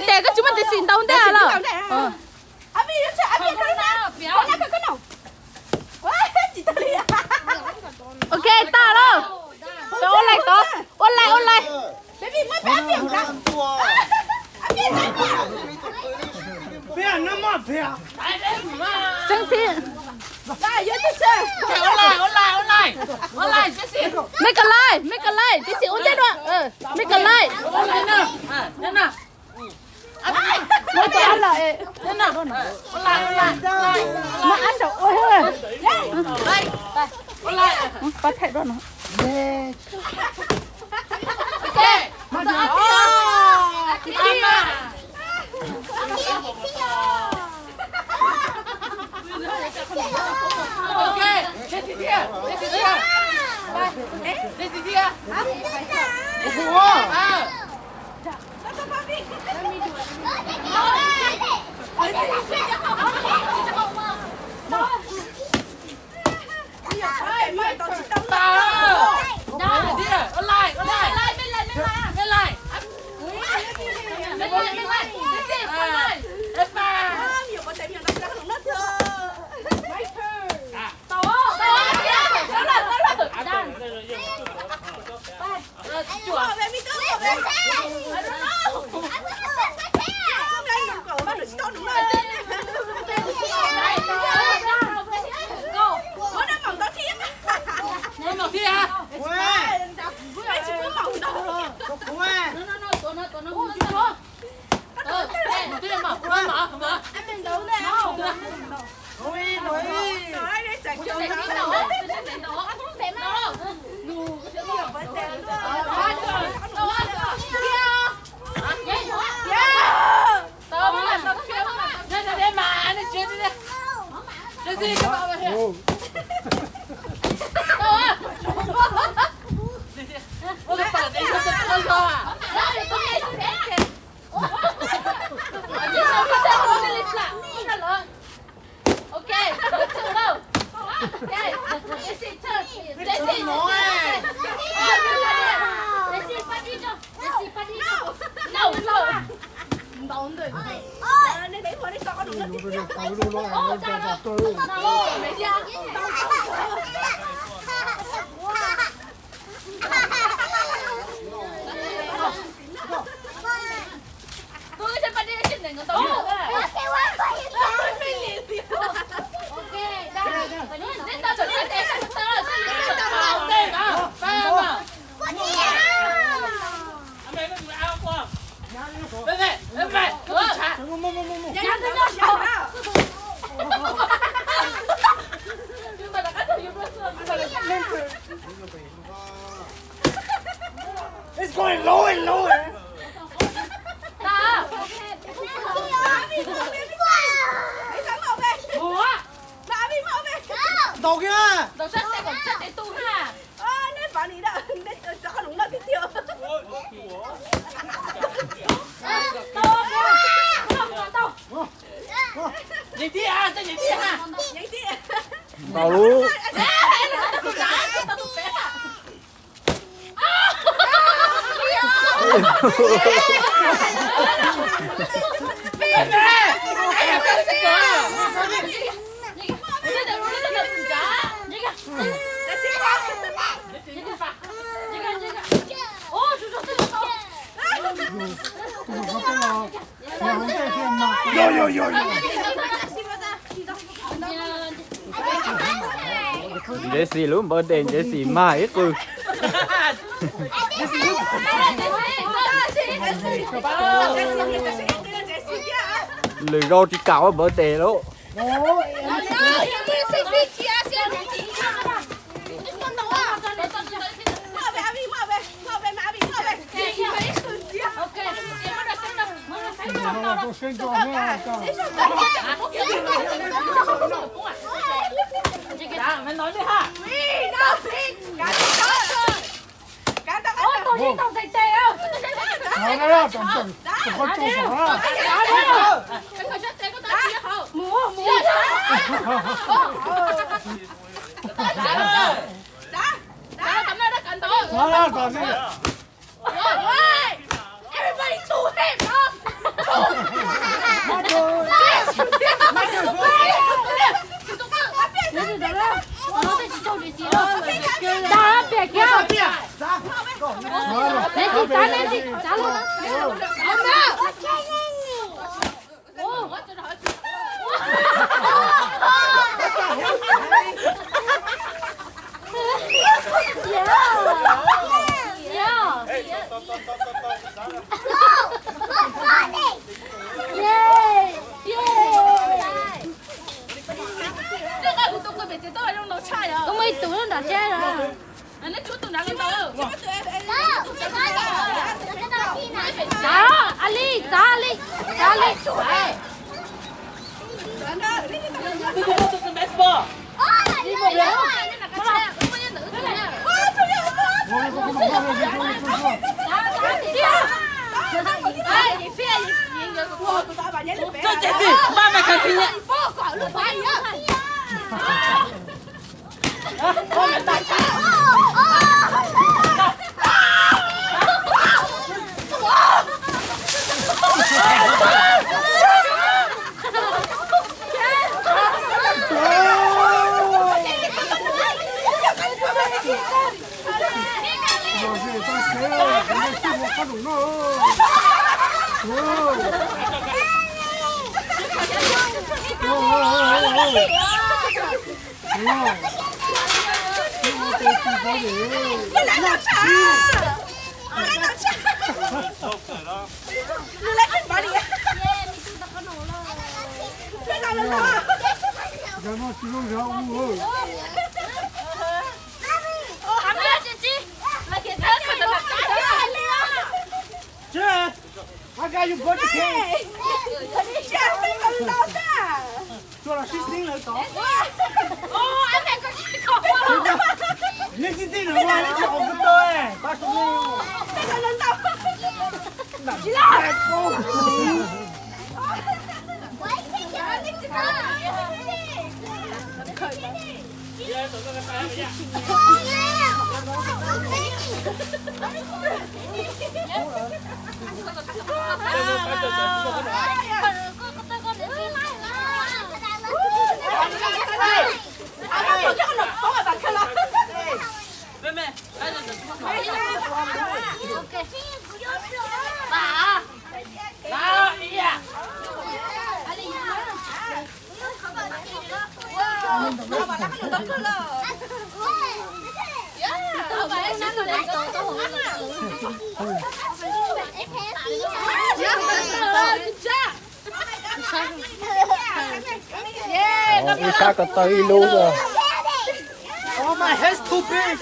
Ces koj tsis muaj txiv xim ntaus ntej los? Ok, tag lauj. Tau ua laij tod. Ua laij, ua laij. Xeeb tib. Make a line, make a line, tib si ua ntej dua. Make a line. Muab ab saum ua. Pab thaij dua no. Ok, good to go. Ok, Jesse turn. Jesse, Jesse, Jesse. Jesse, pas đi đâu. Jesse, pas đi đâu. No, no. It's going low and lower. Ntaus kiag. Ntaus lub. Jesse lub npawv tes Jesse mag ib qw. Lwm zaus tsis kam ua npawv tes lawm. Txav ne, txav los. Koj muaj ib tug nram tsheb los? Txav, a li, txav li, txav li. How can you go to cake? Tsuas los sib xib lawv tod. Neb sib xib lawv ua neb tsis ua kuv tau. Pab sib xib. Ib sab ko taw ib lub. Oh, my head's too big.